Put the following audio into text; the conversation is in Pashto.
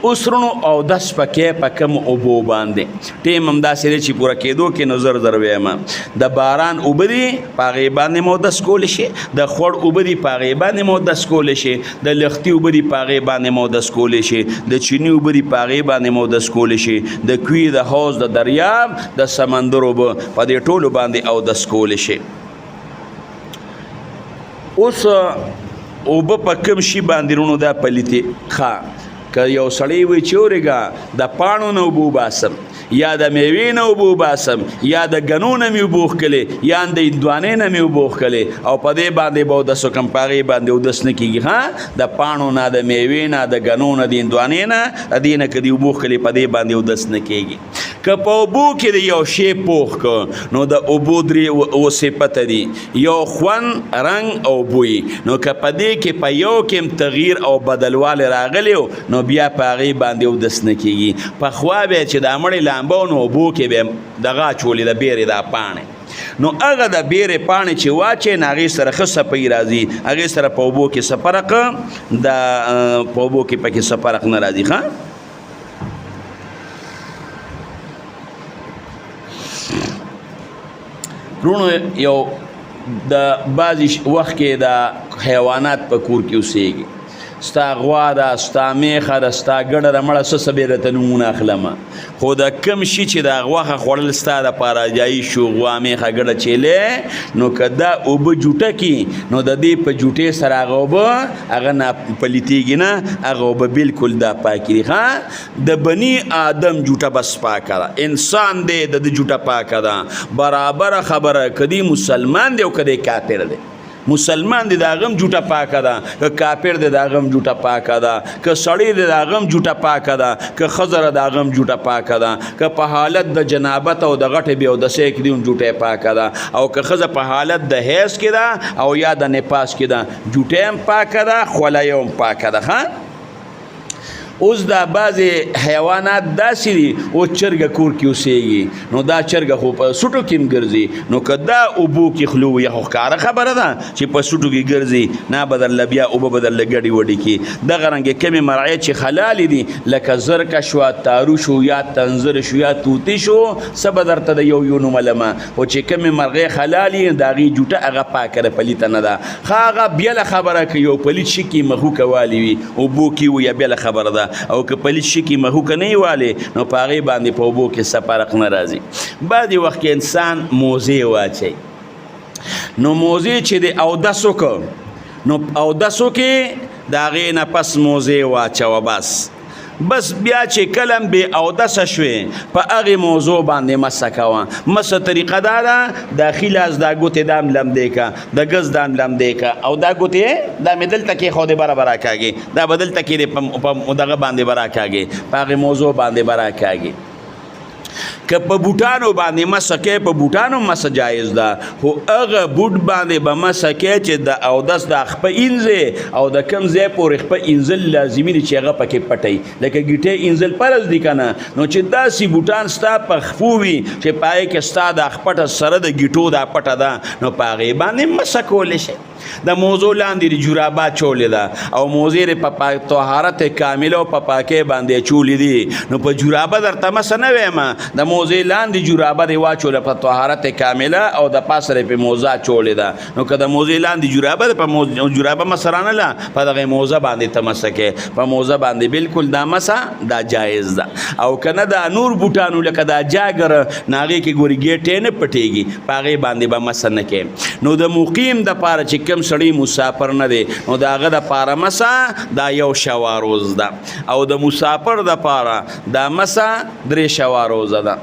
اوس وروڼو اودس پکې په کوم اوبو باندې ټیم هم داسې دی چې پوره کېدو کې نو زر زر وایم. د باران اوبه دي په هغې باندې مو اودس کولی شي، د خوړ اوبه دي په هغې باندې مو اودس کولی شي، د لښتي اوبه دي په هغې باندې مو اودس کولی شي، د چیني اوبه دي په هغې باندې مو اودس کولی شي، د کوی، د حوض، د دریاب، د سمندر اوبه، په دې ټولو باندې اودس کولی شي. اوس اوبه په کوم شي باندې رونو دا پلیتې؟ ښه، که یو سړی وي چې اورېږه د پاڼو نه اوبه وباسم، یا د میوې نه اوبه وباسم، یا د ګنو نه مې اوبه وښکلې، یا د هندوانې نه مې اوبه وښکلې او په دې باندې به اودس وکړم، په هغې باندې اودس نه کېږي. ښه، د پاڼو نه، د میوې نه، د ګنو نه، د هندوانې نه، د دې نه که دې اوبه وښکلې، په دې باندې اودس نه کېږي. که په اوبو کې د یو شی پوخ که، نو د اوبو درې و صفته دي، یو خوند، رنګ او بوی. نو که په دې کې په یو کې هم تغییر او بدلوالی راغلی نو بیا په هغې باندې اودس نه کېږي. پخوا به چې دا مړې لامبه نو اوبو کې به دغه اچولې د بیرې دا پاڼې، نو هغه د بیرې پاڼې چې واچې نو هغې سره ښه صفایي راځي، هغې سره په اوبو کې څه فرق د په اوبو کې پکې څه فرق نه راځي. ښه، وروڼو یو د بعضې وخت کې د حیوانات په کور کې اوسېږي، ستا غوا ده، ستا میښه ده، ستا ګډه ده، مړه څه څه به درته نومونه اخلم، خو د کم شي چې دا غوښه خوړل ستا دپاره جایز شو، غوا، میښه، ګډه، چیلې، نو که دا اوبه جوټه کي نو د دې په جوټې سره هغه اوبه هغه نه پلیتېږي نه، هغه اوبه بالکل دا پاکې دي. ښه، د بني آدم جوټه بس پاکه ده، انسان دی د ده جوټه پاکه ده، برابره خبره که دی مسلمان دی او که دی کافر دی. مسلمان دی د هغه هم جوټه پاکه ده، که کافر دی د هغه هم جوټه پاکه ده، که سړی دی د هغه هم جوټه پاکه ده، که ښځه ده د هغه هم جوټه پاکه ده، که په حالت د جنابت او د غټې بې اودسۍ کې دی هم جوټه پاکه ده، او که ښځه په حالت د حیض کې ده او یا د نفاس کې ده، جوټه هم پاکه ده، خوله یې هم پاکه ده. ښه، اوس دا بعضې حیوانات داسې دي، اوس چرګه کور کې اوسېږي، نو دا چرګه خو په سوټو کې هم ګرځي، نو که دا اوبو کې خلو یا خو ښکاره خبره ده چې په سوټو کې ګرځي، نه به درله بیا اوبه به درله ګډې وډې کړي. دغه رنګې کومې مرعۍ چې حلالې دي لکه زرکه شوه، تارو شو، یا تنزر شو، یا طوطي شو، څه به درته د یو یو نوم لمه، خو چې کومې مرغۍ حلالې د هغې جوټه هغه پاکه ده، پلیته نه ده. ښه، هغه بېله خبره که یو پلیت شي کې مخوکه والي وي اوبو کې وي یا بېله خبره ده، او که پلیت شي کې مخوکه نه وي والي نو په هغې باندې په اوبو کې څه فرق نه راځي. بعضې وخت کې انسان موزې واچوي، نو موزې چې د اودس وکړو نو اودس وکړي د هغې نه پس موزې واچوه، بس بس بیا چې کلم بې اودسه شوې په هغې موضوع باندې مسه کوه. مسه طریقه دا ده، دا ښي لاس دا ګوتې دا هم لمدې که، د ګز دا هم لمدې که، او دا ګوتې دا مې دلته کېښودې بره به راکاږي، دا به دلته کې په دغه باندې به راکاږي، په هغې موضوع باندې به راکاږي. که په بوټانو باندې مسه کوې په بوټانو مسه جایز ده، خو هغه بوټ باندې به مسه کوې چې د اودس د خپه اینځې او د کوم ځای پورې خپه اینځل لازمي دي چې هغه پکې پټوي، لکه ګیټې اینځل فرض دي که نه، نو چې داسې بوټان ستا په خپو وي چې په هغې کې ستا دا خپټه سره د ګیټو دا پټه ده، نو په هغې باندې مسه کولی شي. د موضوع لاندې د جرابه چولې ده او موزې دې په طهارت کامله او په پاکۍ باندې چولې دي، نو په جرابه درته مسه نه وایم، د موزې لاندې جرابه دې واچوله په طهارت کامله او د پاسه دې په موزه چولې ده، نو که د موزې لاندې جرابه ده په جرابه مسه رانله، په دغې موزه باندې ته مسه کې، په موزه باندې بالکل دا مسه دا جایز ده. او که نه دا نور بوټانو لکه دا جاګر نو هغې کې ګوري ګېټې نه پټېږي، په هغې باندې به مسه نه کې. نو د مقیم د پاره چې کم سړی مسافر نه دی نو د هغه د پاره مسه دا یو شوا روز ده، او د مسافر د پاره دا مسه درې شوا روزه ده.